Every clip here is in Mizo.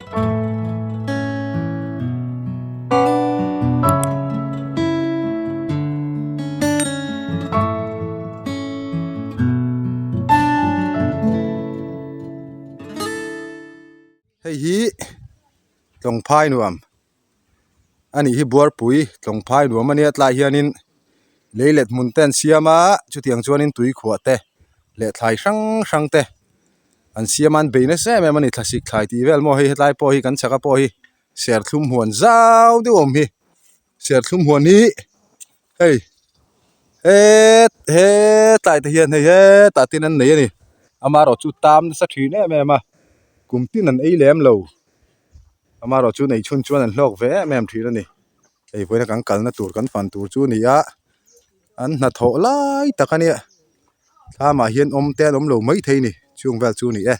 Hei hi tlawngphai nuam a nih hi buarpui tlawngphai nuam a nia tlaiah hianin lei let hmun te an siam a chutiang chuanin tui khuah te leh thlai hrang hrang te an siam a an bei nasa em em a ni thlasik thlai tih vel maw hei hetlai pawh hi kan chhaka pawh hi serthlum huan zau deuh a awm hi. Serthlum huan hi hei het hetlai te hian hei hetah tin an nei a ni amaherawhchu tam nasa thin em em a kum tin an ei lem lo amaherawhchu nei chhun chuan an hlawk ve em em thin a ni hei vawiin a kan kalna tur kan fan tur chu a ni a an hnathawh lai tak a nia thlamah hian awm te an awm lo maithei a ni chung vel chu a ni e.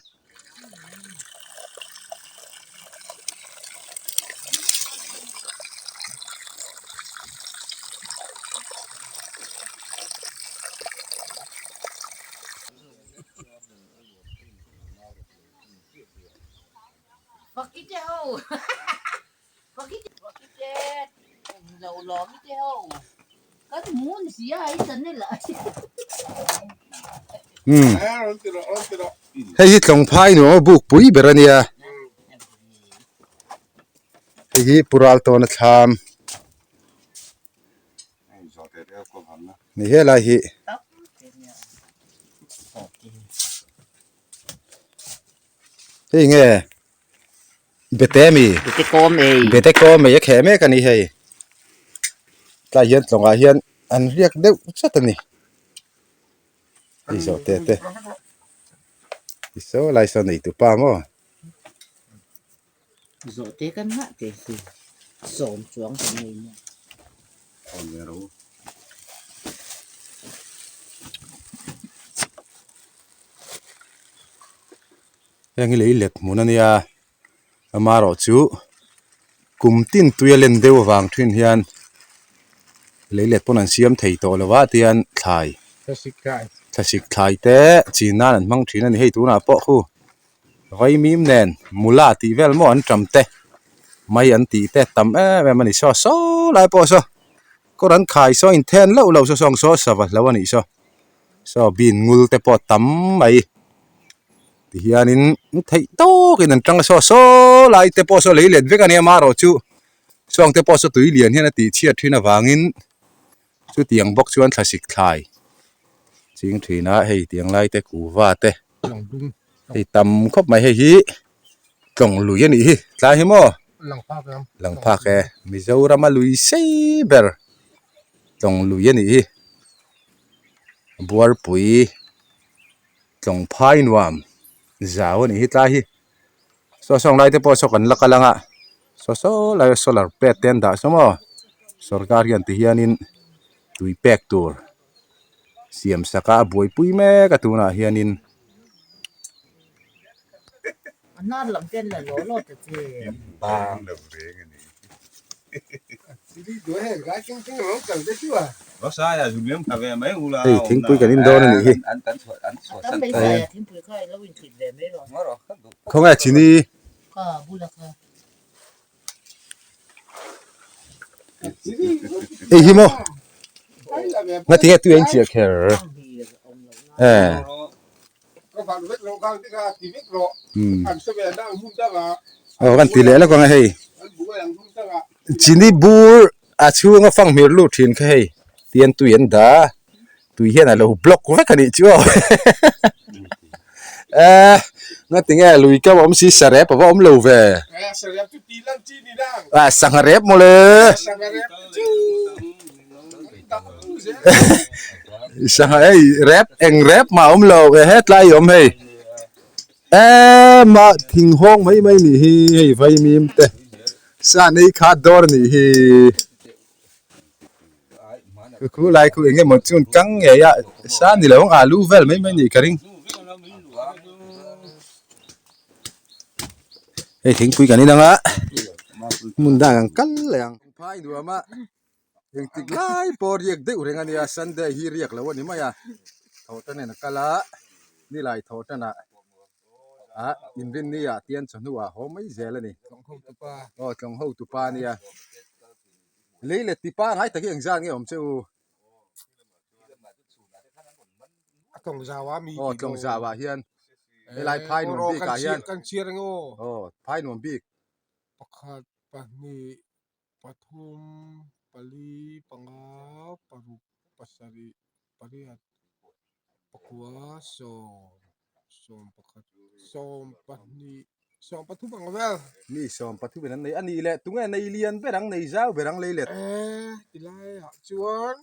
Hei hi tlawngphai nuam a buk pui ber a nia hei hi pu ral tawn a thlam ni helai hi. Hei nge Bete mi? Bete kawm ei. Bete kawm ei a kheh mek a ni hei. Tlai hian tlawngah hian an riak deuh chat a ni. Hei zawh te te. Ti saw lai saw nei tu pa maw? Zawh te kan ngah te si. Sawm chuang kan nei nia. Heng hi lei let hmun a nia amaherawh chu kum tin tui a len deuh avang thin hian lei let pawn an siam thei tawh lo a tihian thlai thlasik thlai te chin nan an hmang thin a ni hei tunah pawh khu vaimim nen mula tih vel maw an tam te mai an tih te tam em em a ni saw saw lai pawh saw kawr an khai saw inthen loh loh saw sawng saw sava hlo a nih saw. Saw bean ngul te pawh tam mai tihianin theih tawkin an tang a saw saw lai te pawh saw lei let vek a nia amaherawh chu sawng te pawh saw tui lian hian a tih chhiat thin avangin chutiang bawk chuan thlasik thlai ching thin a hei tiang lai te kuhva te hei tam khawp mai hei hi tlawng lui a nih hi tlai hi maw lang phak e Mizoram a lui sei ber tlawng lui a nih hi. Buarpui tlawng phai nuam zau a nih hi tlai hi saw sawng lai te pawh saw kan la kal ang a saw saw lai solar plate te an dah saw maw sorkar hian ti hianin tui pek tur siam sak a a buaipui mek a tunah hianin. Hei thingpui kan in dawn a nih hi khawnge chini hei hi maw ngatinge tui a inchiah kher e. Aw kan ti leh lawk ang e hei chini bur a chhunga fanghmir lut thin kha hei tian tui an dah a tui hian a lo block vek a nih chu aw eh ngatinge lui keuh a awm si sarep a va awm lo ve ah sangha rep mawle. Sangha hei rep eng rep mah a awm lo e hetlai a awm hei em a thing hawng mai mai nih hi hei vaimim te sa nei khat dawr a nih hi khu lai khu eng emaw chu an kang ngei a sa ni lo ang alu vel mai mai nih ka ring hei thingpui kan in ang a hmun dang ang kal leh ang phai nuam a. Engtik lai pawh riak deuh reng a nia Sunday hi riak lo a ni mai a thawh tan in a kal a nilai thawh tan ah Ah inrinni ah tian chawhnu ah haw mai zel a ni. Aw tlawng ho tupa a nia. Lei let tipa ngai tak hi engzat nge awm che u? Aw tlawng zau ah hian helai phai nuam bik ah hian aw phai nuam bik. Pakhat pahnih pathum pali panga paruk pasarih pariat pakua sawm sawm pakhat sawm pahnih sawm pathum ang vel. Mi sawm pathum in an nei a nih leh tunge nei lian ber ang nei zau ber ang lei let. E tilai ah chuan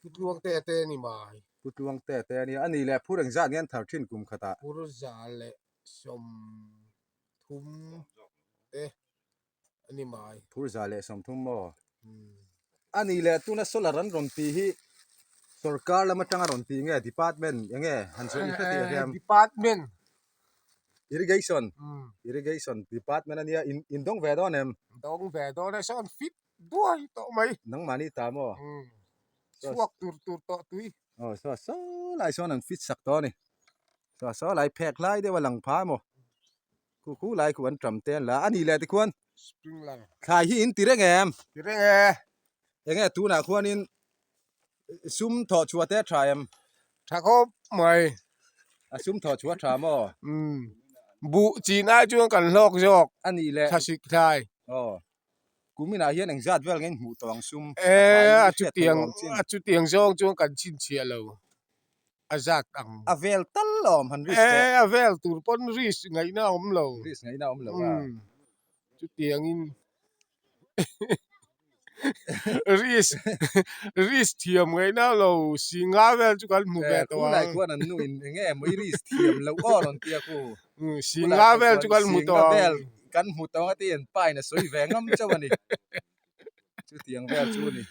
Putluang te te a ni mai. Putluang te te a nia a nih leh phur engzat nge an thar thin kum khatah. Phur za leh sawm thum te a ni mai. Phur za leh 30 maw? A nih leh tuna solar an rawn tih hi sorkar lam atanga rawn tih nge department eng nge han sawi hre tih a hian. Department. Irrigation. Irrigation department a nia in in dawng ve dawn em? Dawng ve dawn e sawn fit duai tawh mai. Nangmahni ta maw? Chhuak tur tur tawh tui. Aw saw saw lai sawn an fit sak tawh a ni. Saw saw lai phek hlai deuh a lang pha maw? Khu khu lai khu an ṭam te an la a nih leh tikhuan Sprinkler thlai hi in ti reng em? Ti reng e. Enge tunah khuanin sum thawh chhuah te a ṭha em? Ṭha khawp mai. A sum thawh chhuah a ṭha maw? Umm buh chin ai chuan kan hlawk zawk. A nih leh. Thlasik thlai. Aw kum inah hian engzat vel nge in hmuh tawh ang sum? E a chutiang a chutiang zawng chuan kan chhinchhiah lo. a zat ang. A vel tal awm han risk teh. E a vel tur pawn risk ngaihna a awm lo. Risk ngaihna a awm lo a. Chutiangin risk risk thiam ngaihna lo si nga vel chu kan hmu ve tawh ang. Khulai khuan an nu in enge maw i risk thiam loh aw rawn tia khu. Si nga vel chu kan hmu tawh ang. Si nga vel kan hmu tawh ang a ti an pa in a sawi ve ngam chauh a ni. Chutiang vel chu a ni.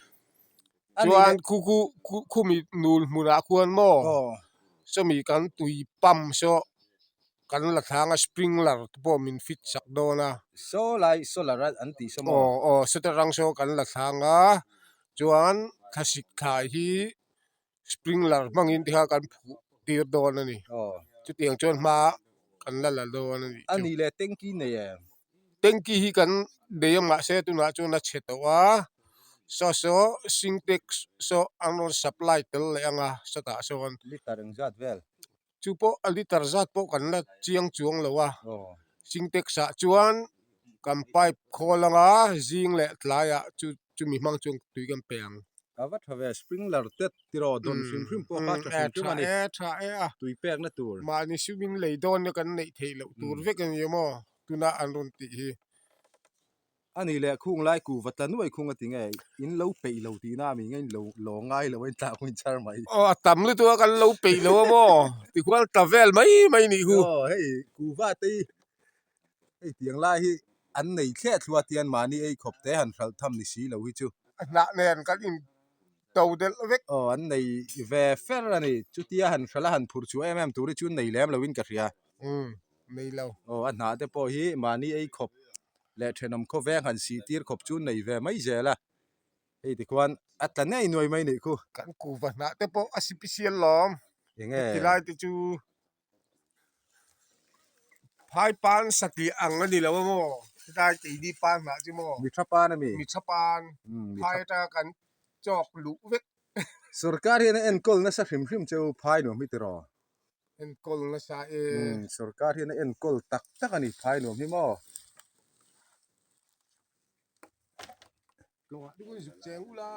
Chuan khu khu khu khumi nul hmunah khuan maw sawmi kan tui pump saw kan la thlang a sprinkler te pawh min fit sak dawn a. Saw lai solar a an tih saw maw? Aw aw sawta rang saw kan la thlang a chuan thlasik thlai hi sprinkler hmangin te kha kan phuh tir dawn a ni. Chutiang chuan hma kan la la dawn a nih chu. A nih leh tanky nei em? Tanky hi kan nei a mahse tunah chuan a chhe tawh a, saw saw Sintex saw an rawn supply tel leh ang a sawtah sawn. Liter engzat vel? Chu pawh a liter zat pawh kan la chiang chuang lo a, Sintex ah chuan kan pipe khawl ang a zing leh tlaiah chu chumi hmang chuan tui kan pe ang. A va tha ve, sprinkler te tiraw dawn hrim hrim pawh kha tha hrim hrim a ni. Tha e, tha e a. Tui pekna tur. Mahni sumin lei dawn na kan neih theih loh tur vek a ni maw tuna an rawn tih hi. A nih leh khung lai kuva tla nuai khung a ti nge in lo peih lo tihna a mi nge in lo lo ngai lo a in tlah kung in char mai. Aw a tam lutuk a kan lo peih lo a maw tikhuan tla vel mai mai nih hu. Aw hei kuva te hi Hei tiang lai hi an nei thliah thluah tian mahni ei khawp te han hralh tham ni si lo hi chu. A hnah nen kan in to delh vek. Aw an nei ve fer a ni. Chutia han hralh a han phur chhuah em em tur hi chu nei lem lo in ka hria. Umm nei lo. Aw a hnah te pawh hi mahni ei khawp leh thenawm khawveng han sih tir khawp chu nei ve mai zel a. Hei tikhuan a tla nei nuai mai nih khu. Kan kuva hnah te pawh a sipisial lawm. Enge. Tilai te chu. Phai pan satliah ang a ni lo a maw helai keini pan hnah chu maw Mi tha pan a mi mi tha pan phai atanga kan chawk luh vek Sorkar hian a enkawl nasa hrim hrim cheu phai nuam hi tiraw enkawl nasa e Sorkar hian a enkawl tak tak a ni phai nuam hi maw. Lawngah te pawh zuk cheng ula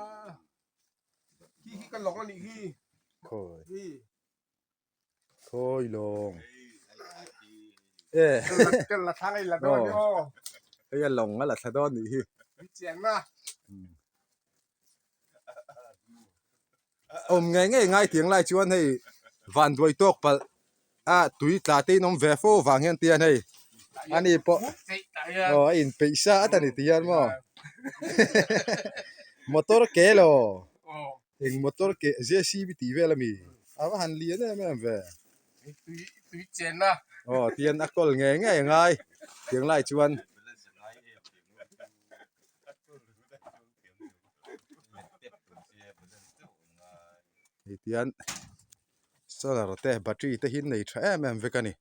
khi khi ka lawng a nih hi Khawi hi. Khawi lawng e hei a lawng a la thla dawn nih hi awm ngei ngei ngai tiang lai chuan hei vanduai tawk palh a tui tla te in awm ve fo vang hian tian hei ani pawh aw a inpeih sa at a ni tihian maw motor ke law. Eng motor ke JCB tih vel ami a va han lian em em ve. Tui tui chenna. Aw tian a kawl ngei ngei a ngai tiang lai chuan. Hei tian solar te battery te hi nei tha em em vek a ni.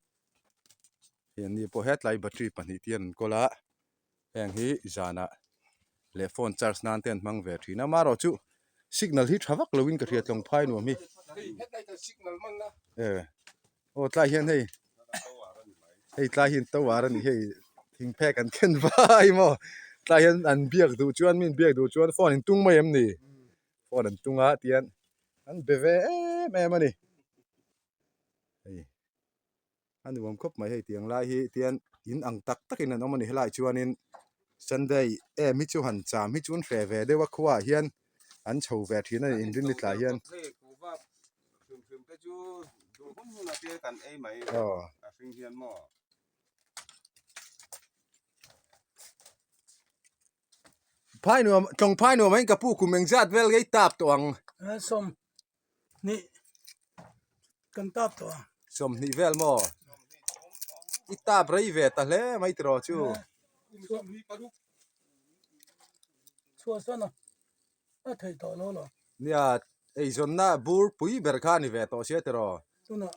Hei an ni pawh hetlai battery pahnih te hian an kawl a heng hi zanah leh phone charge nan te an hmang ve thin a amaherawhchu signal hi tha vak lovin ka hria tlawng phai nuam hi e aw tlai hian hei hei tlai hian tower a ni hei thingphek an khen vai maw tlai hian an biak duh chuan min biak duh chuan phone in tung mai em ni phone an tung a tihian an be ve em em a ni hei. A nuam khawp mai hei tiang lai hi tian in ang tak tak in an awm a ni helaiah chuanin sunday em hi chu han cham hi chu an hreh ve deuh a khuaah hian an chho ve thin a ni inrin ni tlai hian aw. Phai nuam tlawng phai nuam ah hian ka pu kum engzat vel ngei tap tawh ang. Sawmhnih kan tap tawh a. Sawmhnih vel maw? I tap rei ve ta hle mai tiraw chu. Chhuahsan a a thei tawh lo lo. Nia eizawnna bur pui ber kha a ni ve tawh sia tiraw. Tunah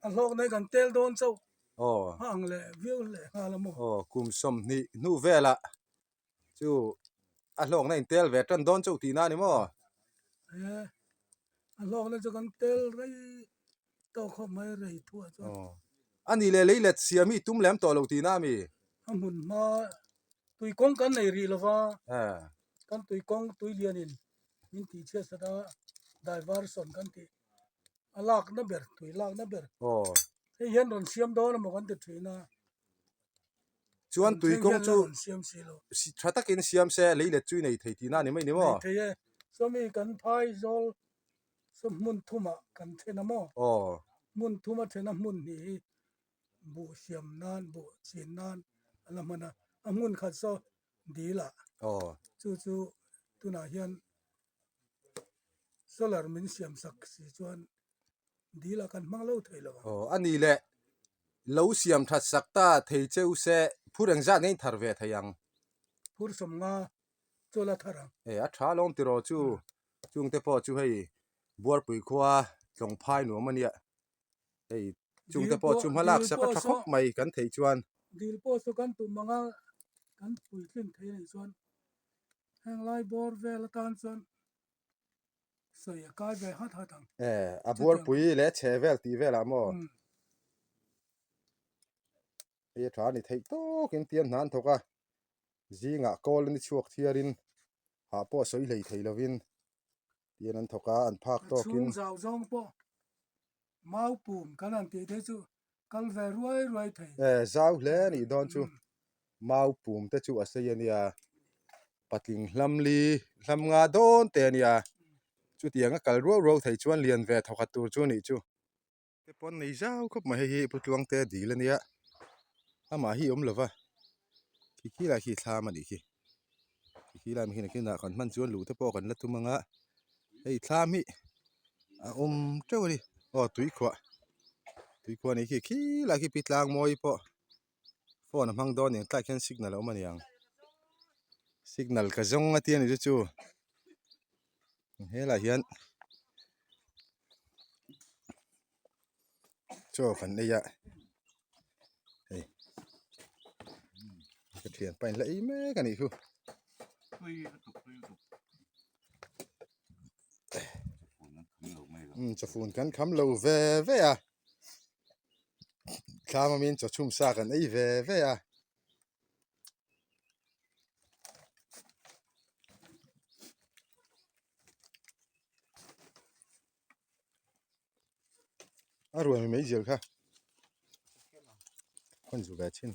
a hlawk nei kan tel dawn chauh. Aw. A ang leh viau leh nghal a maw. Aw kum sawmhnih hnu velah Chu a hlawkna in tel ve tan dawn chauh tihna a ni maw? E, a hlawkna chu kan tel rei tawh khawp mai rei thuah chuan. Aw. A nih leh lei let siam hi i tum lem tawh lo tihna a mi? A hmun hma tui kawng kan nei rih lova. E. Kan tui kawng tui lianin min tih chhiat sat a, diversion kan tih a lakna ber tui lakna ber. Aw. Hei hian rawn siam dawn emaw kan ti thin a. Chuan tui kawng chu tha takin siam se lei let chu i nei thei tihna a ni mai ni maw? Nei thei e. Sawmi kan phai zawl saw hmun thumah kan then a maw? Aw. Hmun thuma then a hmun hnih hi buh siam nan buh chin nan a la hman a, a hmun khat saw dil ah. Aw. Chu chu tunah hian solar min siam sak si chuan dil ah kan hmang lo thei lo ang. Aw a ni le. Lo siam that sak ta thei cheu se phur engzat ngei thar ve thei ang. Phur sawmnga chu la thar ang. E a tha lawm tiraw chu chungte pawh chu hei Buarpui khua tlawng phai nuam a nia hei chungte pawh chu hma lak sak a tha khawp mai kan theih chuan. Dil pawh chu kan tum anga kan puitlin thei anih chuan heng lai bawr vel atan chuan Sawi a kai ve hat hat ang. E, a buarpui leh chhe vel tih velah maw? Hei a tha a ni theih tawkin tiam hna an thawk a, zingah kawl an i chhuak thiarin hah pawh sawi hlei thei lovin tian an thawk a, an phak tawkin. A chhung zau zawng pawh mau pum kan han tih te chu kal ve ruai ruai thei. E, zau hle a nih dawn chu. Mau pum te chu a sei a nia, patling hlam li hlam nga dawn te a nia, chutiang a kal ruau ruau thei chuan lian ve thawkhat tur chu a nih chu. Te pawn nei zau khawp mai hei hi Pu Tluangte dil a nia, amah hi awm lo va, khi khi lai khi thlam a nih khi, khi khi lai mi khi nah kan hman chuan luh te pawh kan la tum ang a, hei thlam hi a awm teuh a ni, aw tuikhuah, tuikhuah a nih khi, khi lai khi Pi Tlangmawi pawh. Phone a hmang dawn eng tlai khian signal a awm a niang signal ka zawng a tia ni chu chu helaiah hian chaw kan ei a hei ka thianpa in la ei mek a nih chu. Chawfun kan kham lo ve ve a. Thlam amin chaw chhum sa kan ei ve ve a. A ruai mai mai zel kha. Khawn zu ve chin.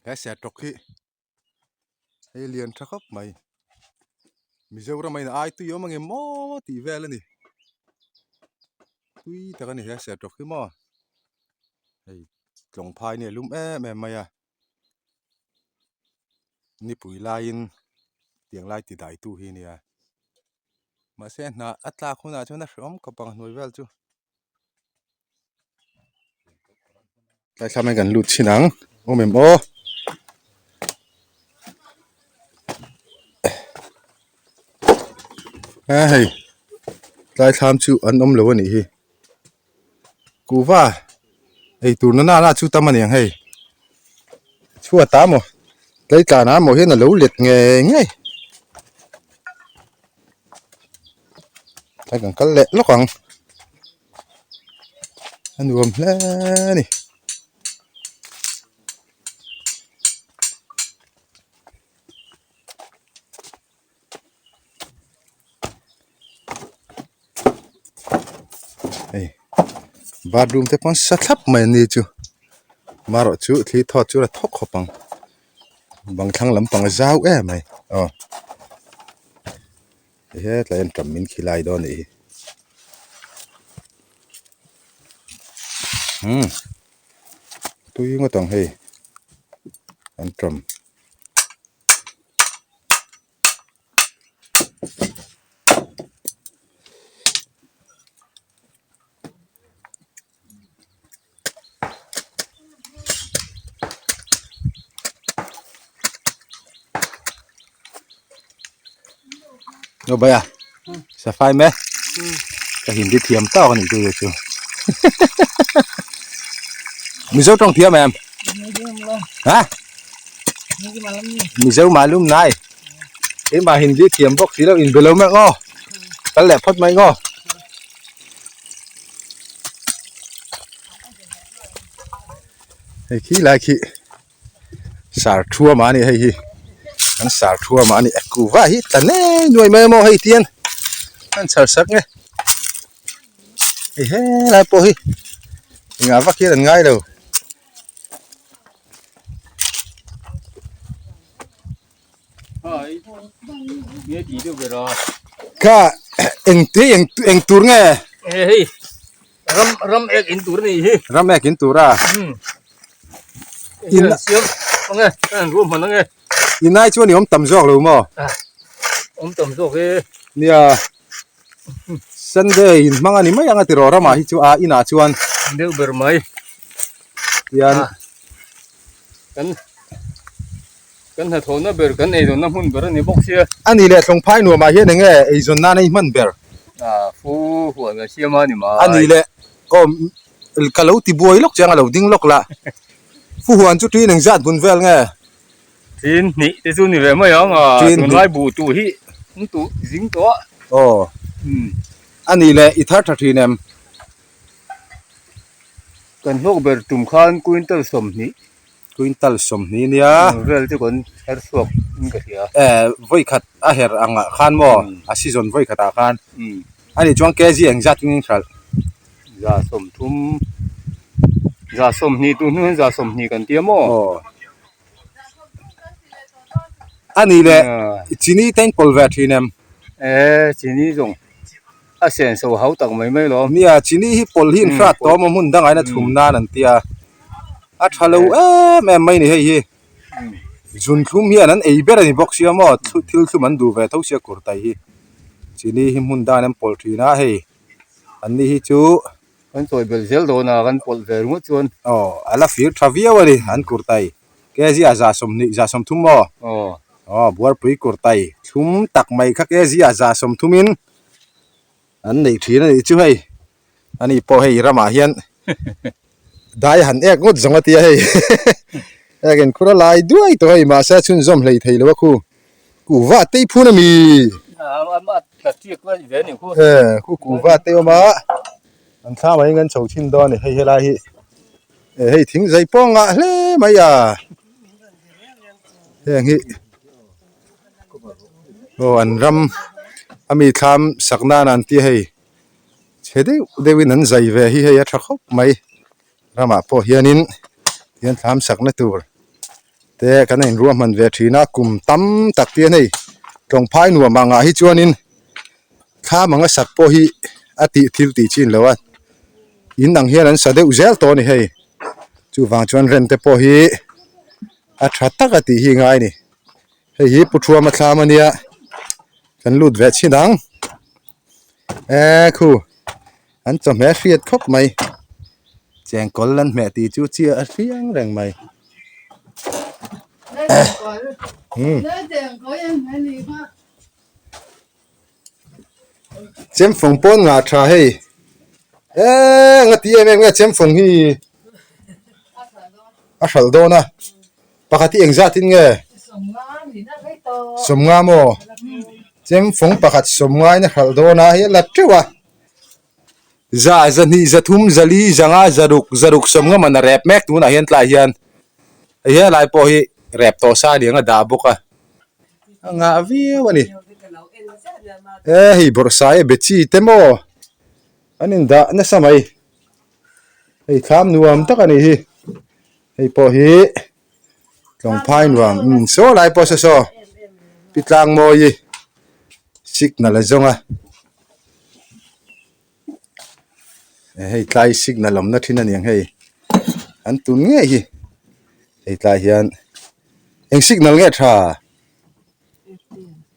He sertawk hi hei lian tha khawp mai Mizoram a in ai tui awm ang em maw tih vel a ni tui tak a ni he sertawk hi maw hei tlawng phai nia lum em em mai a. Nipui laiin tiang lai ti dai tu hi a nia mahse hnah a tlak hunah chuan a hrehawm khawp ang hnuai vel chu. Tlai thlam hian kan lut chhin ang awm em aw. A hei tlai thlam chu an awm lo a nih hi kuhva eitur na nana chu tam a ni ang hei chhuat ah maw tleitlan ah maw hian a lo let ngei ngei tlai kan kal leh lawk ang a nuam hle a ni. Hei bathroom te pawn sa thlap mai an ni chu marawh chu thli thawt chu a thawk khawp ang bang thlang lampang a zau em mai aw hetlai hian ṭam min khilai dawn a nih hi umm tui ngawt ang hei an ṭam. Aw bhaiya safai me ka hindi thiam tawk a nih chu chu Mizo tawng thiam em ha Mizo malum nai keimah hindi thiam bawk si lo inbe lo mek aw kal leh phawt mai ngaw. Hei khi lai khi sar thuama a ni hei hi an sar thuama a ni a kuva hi tla nei nuai mai maw hei tian an chhar sak nge hei helai pawh hi engah vak hian an ngai lo. Kha eng te eng eng tur nge? Hei ram ram ek in tur ni hi. Ram ek in tur a. In siam ange kan ruam hman ange. In ai chuan i awm tam zawk lo maw? Awm tam zawk e. Nia Sunday in hmang a ni mai ang a tiraw ramah hi chu a inah chuan. Deuh ber mai. Tian kan Kan hnathawhna ber, kan eizawnna hmun ber a ni bawk sia. A nih leh Tlawngphai nuamah hian eng nge eizawn nan a i hman ber? A fu huan kan siam a ni mai. A nih leh aw ka lo ti buai lawk chiang a lo ding lawk lah. Fu huan chu ṭin engzat hmun vel nge? Ṭin hnih te chu ni ve mai ang a, tunlai buh tuh hi an tuh zing tawh a. Aw a nih leh i thar tha ṭhin em? Kan hlawk ber tum khan quintal 20. Quintal 20 nia. Vel chu kan her chhuak in ka hria. Eh vawi khat a her ang ah khan maw a season vawi khat ah khan a nih chuan kg eng zat in hralh. 30 20 tu hnu hian 20 kan tia maw. Aw a nih leh chini te in pawlh ve thin em? Eh chini zawng. A sen so hau tak mai mai lo. Nia, chini hi pawlh hi in hrat tawh maw hmun dangah hian a chhum nan an tia. A tha lo em em mai ni hei hi. Zun thlum hian an ei ber a ni bawk sia maw thil thlum an duh ve tho sia kurtai hi. Chini hi hmun dangah hian an pawlh thin a hei an ni hi chu. Kan chawi belh zel dawn a kan pawlh ve ringawt chuan. Aw a la fir tha viau a ni an kurtai. Kg a 30 30 maw? Aw. Aw buarpui kurtai thlum tak mai kha kg a 30 in an neih thin a nih chu hei. Ani pawh hei ramah hian dai han ek ngawt zawng a tia hei. Ek in khur a lai duai tawh hei mahse a chhunzawm hlei thei lo a khu. Kuhva tei phun a mi. E khu kuhva te awm a an thlam ah hian kan chho thin dawn a ni hei helai hi. E hei thing zai pawh a ngah hle mai a heng hi aw an ram a mi thlam sak nan an tia hei chhe deuh deuh in an zai ve hi hei a tha khawp mai ramah pawh hianin tihian thlam sakna tur te kan in ruahman ve thin a kum tam tak te hian hei tlawngphai nuam angah hi chuanin thlam anga sak pawh hi a tih thil tih chin lo a in ang hian an sa deuh zel tawh a ni hei chuvang chuan rem te pawh hi a tha tak a tih hi ngai a ni. Hei hi Pu Thuama thlam ania kan lut ve chhin ang e khu an chawhmeh hriat khawp mai chengkawl an hmeh tih chu chiah a hriang reng mai Chemfawng pawn ngah tha hei eng a ti em em nge chemfawng hi a hralh dawn a pakhat hi engzat in nge sawmnga maw chemfawng pakhat sawmnga in a hralh dawn a hei a la teuh a za zahnih zathum zali zanga zaruk zaruk sawmnga man a rep mek tunah hian tlaiah hian hei helai pawh hi rep tawh sa a ni ang a dah bawk a. A ngah viau a ni e hei bawrhsai a be chi te maw an indah nasa mai hei thlam nuam tak a ni hi hei pawh hi tlawngphai nuam umm saw lai pawh saw saw pi tlang mawi signal a zawng a hei tlai signal awmna thin a ni ang hei an tun ngei hi hei tlai hian eng signal nge tha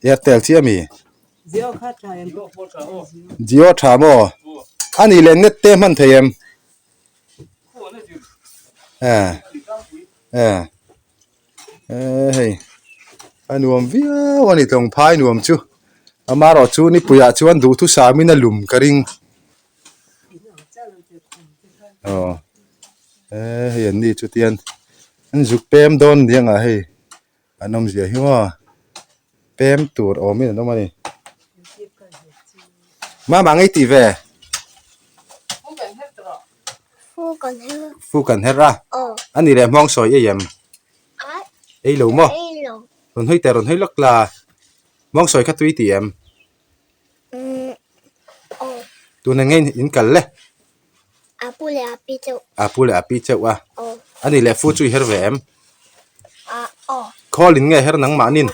airtel chiah ami jio tha maw a nih leh net te hman thei em eh eh. Eee hei a nuam viau a ni tlawng phai nuam chu amaherawh chu nipuiah chuan duhthusam in a lum ka ring aw eee hei an ni chu tian an zuk pem dawn ni ang ah hei an awmzia hi maw pem tur awm in an awm a ni mama ngei tih ve. Fu kan her a a ni leh hmawng sawi ei em ei lo maw rawn hawi teh rawn hawi lawk la hmawng sawi kha tui tih em tuna nge in kal le a pu leh a pi chauh a a ni leh fu chu i her ve em khawl in nge her nangmahnin.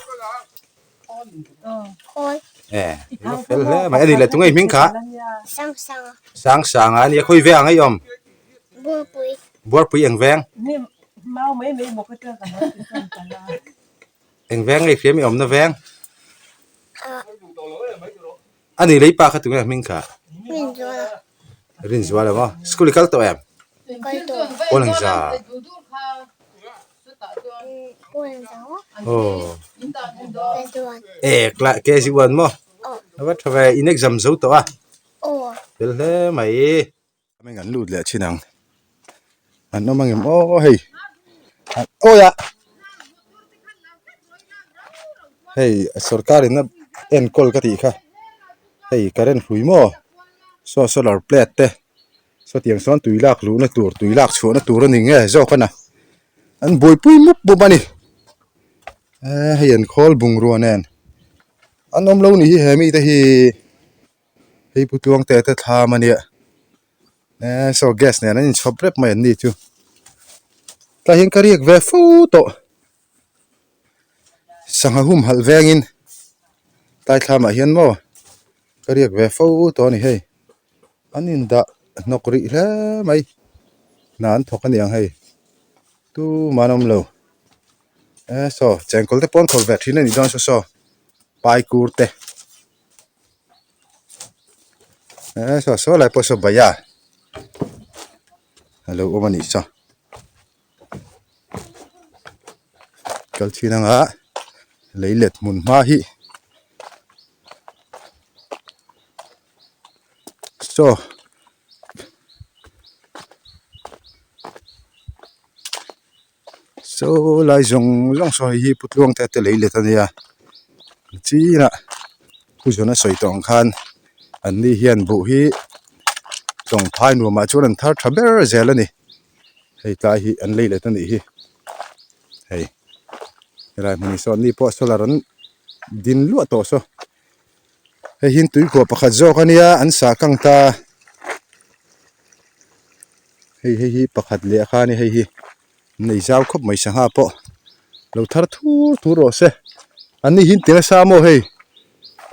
Eh, fel hle mai ani le tunge hming kha sang sang sang sang a ania khawi veng ai awm buarpui buarpui eng veng mau mai mai bawk atang kan lo ti chuan kan a eng veng nge hriam i awmna veng ani lei pa kha tunge hming kha rinzuala rinzuala maw school i kal tawh em kal tawh pawl ang za KG one maw a va tha ve in exam zo tawh a fel hle mai an lut leh thin ang an awm angem aw hei awi ah hei sorkar in a enkawl ka tih kha hei current hrui maw saw solar plate te. Sawtiang chuan tui lak luhna tur tui lak chhuahna tur a ni nge zawk a na an buaipui mup mup a ni eee hei an khawl bungrua nen an awm lo ni hi he mite hi hei pu tluangte te thlam a nia eee saw gas nen an inchhawp rep mai an ni chu tlai hian ka riak ve fo tawh sangha humhalh vengin tlai thlamah hian maw ka riak ve fo tawh a ni hei. An indah hnawk rih hle mai hna an thawk a ni ang hei tumah an awm lo e saw chengkawl te pawh an khawlh ve thin a nih dawn saw saw pai kur te e saw saw lai pawh saw baya a lo awm a nih saw kal chin anga leilet hmun hma hi. Saw saw lai zawng zawng saw hei hi pu tluangte te lei let a nia chinah pu zawna sawi tawh ang khan an ni hian buh hi tlawng phai nuamah chuan an thar tha ber zel a ni hei tlai hi an lei let a nih hi hei helai hmun hi saw an ni pawh solar an din luah tawh saw. Hei hi tuikhuah pakhat zawk a nia an sah kang ta hei hei hi pakhat leh kha a ni hei hi an nei zau khawp mai sangha pawh lo thar thur thur rawh se an ni hi an ti nasa maw hei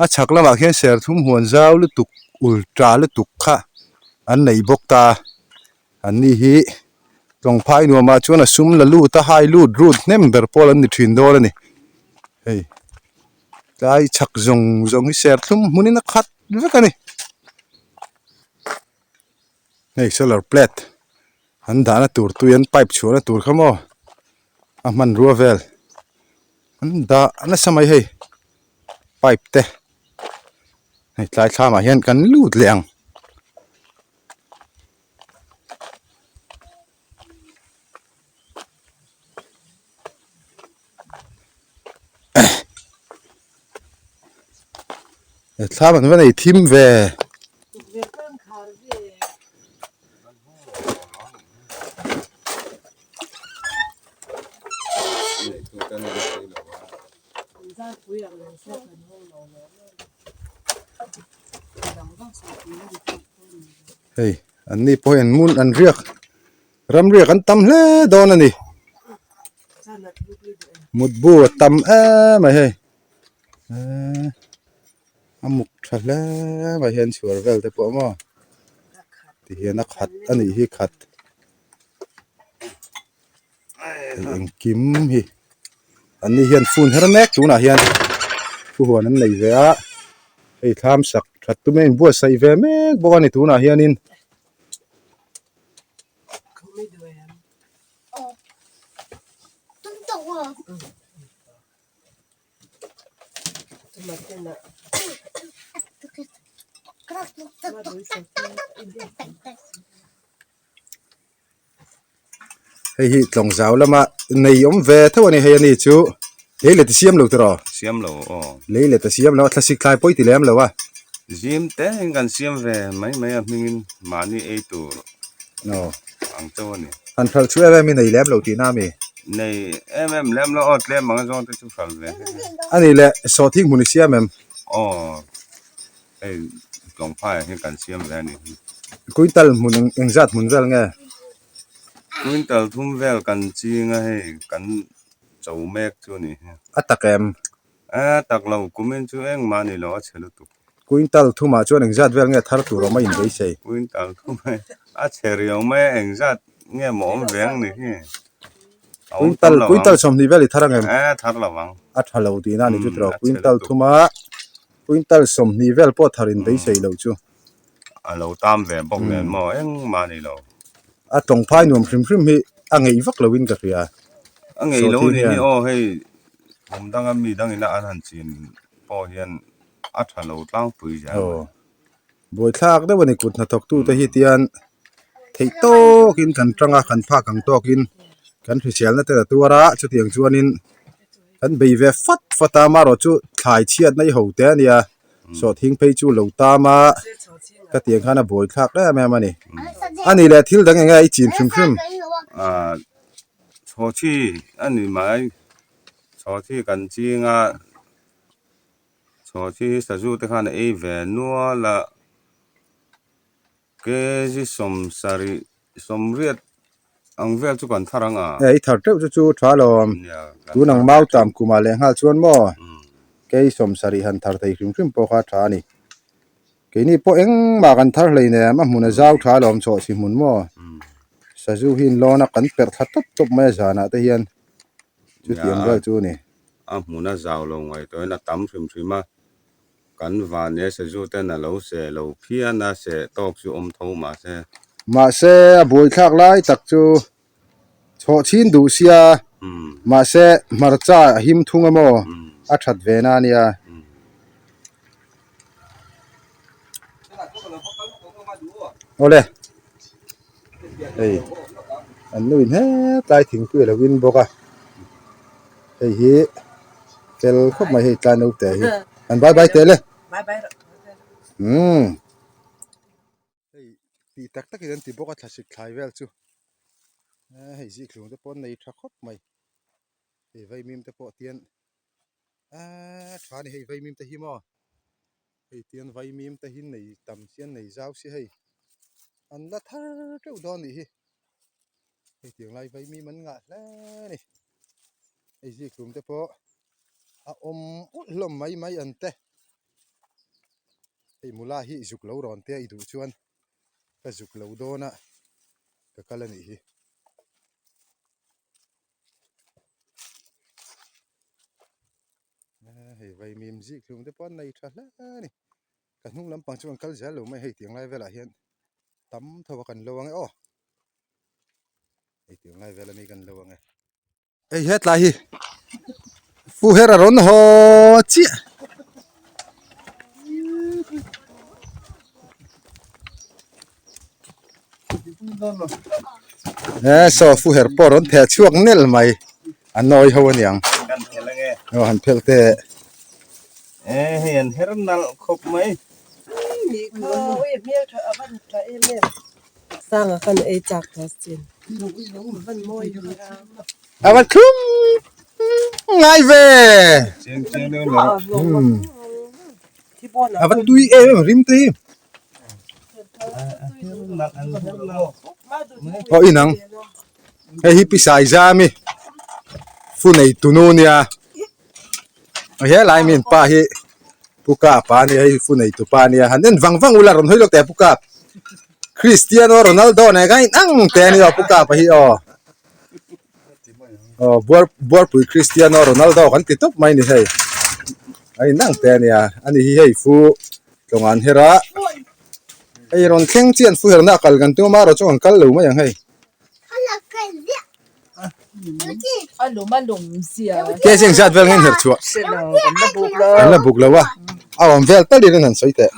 a chhak lamah khian serthum huan zau lutuk ul ta lutuk kha an nei bawk ta an ni hi tlawng phai nuamah chuan a sum la lut a hai lut rut hnem ber pawl an ni thin dawn a ni. Hei tlai chhak zawng zawng hi serthlum hmunin a khat vek a ni. Hei solar plate an dahna tur tui an pipe chhuahna tur kha maw a hmanrua vel an dah nasa mai hei pipe te hei tlai thlamah hian kan lut leh ang. Thlam an va nei thim ve. Hei an ni pawh hi an mun an riak ram riak an tam hle dawn a ni. Mutbu a tam em mai hei eee a muk tha hle mai hian chhuar vel te pawh maw tihian a khat a nih hi khat engkim hi an ni hian phone her mek tunah hian thuhuan an nei ve a hei thlam sak that tum a inbuatsaih ve mek bawk a ni tunah hianin. Hei hi tlawng zau lama nei awm ve tho a ni hei ani chu lei let a siam lo tiraw? Siam lo aw. Lei let a siam lo a thlasik thlai pawi ti lem lo a. Zim te in kan siam ve mai mai a hmingin mahni ei tur Aw. ang chauh a ni. Han hralh chu em em i nei lem lo tihna a mi? Nei em em lem lo aw tlem ang a zawng te chu hralh ve hlek a. A nih leh sawhthing hmun i siam em? Aw. Hei tlawngphaiah hian kan siam ve a ni. Quintal hmun eng engzat hmun vel nge? Quintal thum vel kan ching a hei kan cho mek chu a ni hi. A tak em? A tak lo kumin chu engmah a ni lo a chhe lutuk. Quintal thumah chuan engzat vel nge thar tur awm a inbeisei? Quintal thum hei a chhe riau mai a engzat nge maw awm ve ang ni hi. A awm tam Quintal lo quintal ang. 20 vel i thar ang em? A thar lo ang. A tha lo tihna a ni chu tiraw. A chhe Quintal lutuk. thuma Quintal 20 vel pawh thar in beisei lo chu. A lo tam ve bawk nen maw engmah a ni lo. A tawngphai nuam hrim hrim hi a ngeih vak lo in ka hria. A ngeih lo ni hi aw hei kum danga mi dangin a an han chin pawh hian a tha lo tlangpui zel mai. Aw buaithlak deuh a ni kut hnathawk tute hi tian theih tawkin kan tang a kan phak ang tawkin kan hriselna te a tuar a chutiang chuanin Kan bei ve fat fat a amaherawh chu thlai chhiatna i ho te a nia sawhthing phei chu lo tam a ka tiang khan a buai thlak em em a ni a ni leh thil dang eng nge i chin hrim hrim. Ahh chhawchhi a ni mai chhawchhi kan ching a chhawchhi hi sazu te khan a ei ve nual a kg 70 sawmriat ang vel chu kan thar ang a. E i thar teuh chu chu tha lawm. Tun ang mau tam kumah leh nghal chuan maw kei 70 han thar thei hrim hrim pawh kha tha a ni. Keini pawh engmah kan thar hlei nem a hmun a zau tha lawm chawh chi hmun maw. Sazu hi inlawn a kan perh thla tawp tawp mai a zanah te hian chutiang vel chu a ni. A hmun a zau lo ngaihtuahin a tam hrim hrim a. Kan van e sazu ten a lo seh lo phian a, seh tawk chu awm tho mahse. Mahse a buaithlak lai tak chu chhawh chhin duh sia, mahse hmarcha a him thung emaw a that ve na ania. Awle hei an nu in hetlai thingpui a lo in bawk a hei hi fel khawp mai hei tlai naute hi an bye bye teh le umm hei tih tak tak in an ti bawk a thlasik thlai vel chu hei zikhlum te pawh an nei tha khawp mai hei vaimim te pawh tian aaa tha a ni hei vaimim te hi maw. Hei tian vaimim te hi nei tam chian nei zau si hei an la thar teuh dawn nih hi hei tiang lai vaimim an ngah hle a ni hei zikhlum te pawh a awm ulh hlawm mai mai an te hei mula hi zuk lo rawn te a i duh chuan ka zuk lo dawn a ka kal a nih hi. Hei vaimim zikhlum te pawh an nei tha hle a ni. Ka hnung lampang chu an kal zel lo mai hei tiang lai velah hian tam tho a kan lo ang e aw. Hei tiang lai vel ami kan lo ang e. Hei hetlai hi fu her a rawn haw chiah. He saw fu her pawh rawn theh chhuak nel mai a nawi ho aniang. Kan phel ange. Aw han phel teh. E hei an her nalh khawp mai. Sanga khan ei chak ta sin. Van mawi A va thlum ngai ve. Chiang chiang deuh lo. A va tui em em rim te hi. Aw inang. Hei hi pisai zam i fu nei tunu nia. Helai mi pa hi Pu Kap a nia hei fu nei tupa nia han en vang vang ula rawn hawi lawk teh Pu Kap. Cristiano Ronaldo nen khan inang teh a ni aw Pu Kap a hi aw. Aw buar buarpui Cristiano Ronaldo kan ti tawp mai a ni hei. A inang teh a nia ani hi hei fu tlawng an her a hei rawn thleng chian fu herna a kal kan tum a amaherawh chu an kal lo mai ang hei. Ke zing zat vel nge in her chhuah? Kan la buk lo a, a awm vel tal in an sawi teh.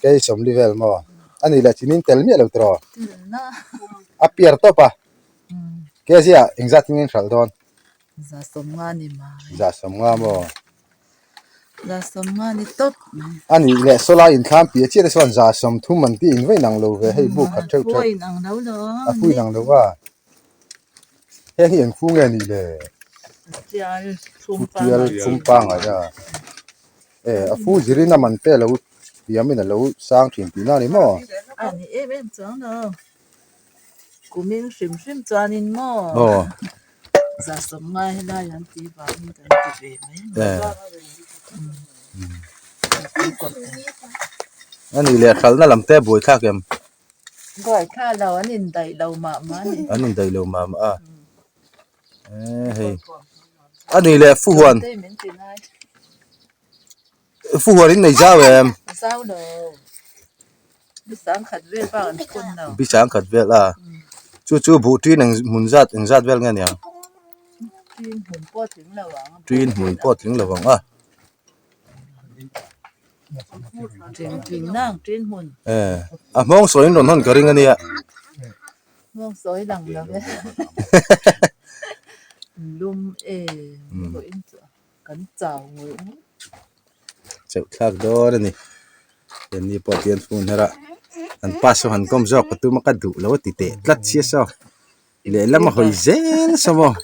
Kei sawmli vel maw? A nih leh chinin tel miah lo tiraw? A piar tawp a, ke zia engzat in nge in hralh dawn? Za sawmnga maw? A nih leh sawlai inthlam piah chiah te chuan za 30 an tih in va inang lo ve hei buk khat theuh theuh a phu inang lo va heng hi eng fu nge nih le tial phum pangai a e a fu zirin a man te alo tiam in alo sang thin tihna a ni maw. Kumin hrim hrim chuanin maw za 50 helai an tih vangin kan ti ve mai mai. A nih leh hralhna lam te buaithlak em? Buaithlak lo an indaih lo mah mah a ni. An indaih lo mah mah a. Hei a nih leh fuhuan. Fuhuan in nei zau em? Zau lo. Bisang khat vel bak an phun lo. Bisang khat vel a. Chu chu buh ṭin eng hmun zat eng zat vel nge niang? Ṭin hmun pawh tling lo ang. Ṭin hmun pawh tling lo ang a. Ṭin tling nang ṭin hmun. E a hmawng sawi in rawn hawn ka ring a nia. Hmawng sawi lang lo e. Lum e. Kan chau ngawih ngawih. Chauh thlak dawn a ni. Keini pawh tian phone her a an pass saw han kawm zawk ka tum a ka duh lo a ti teh tlat sia saw lehlam a hawi zel saw maw.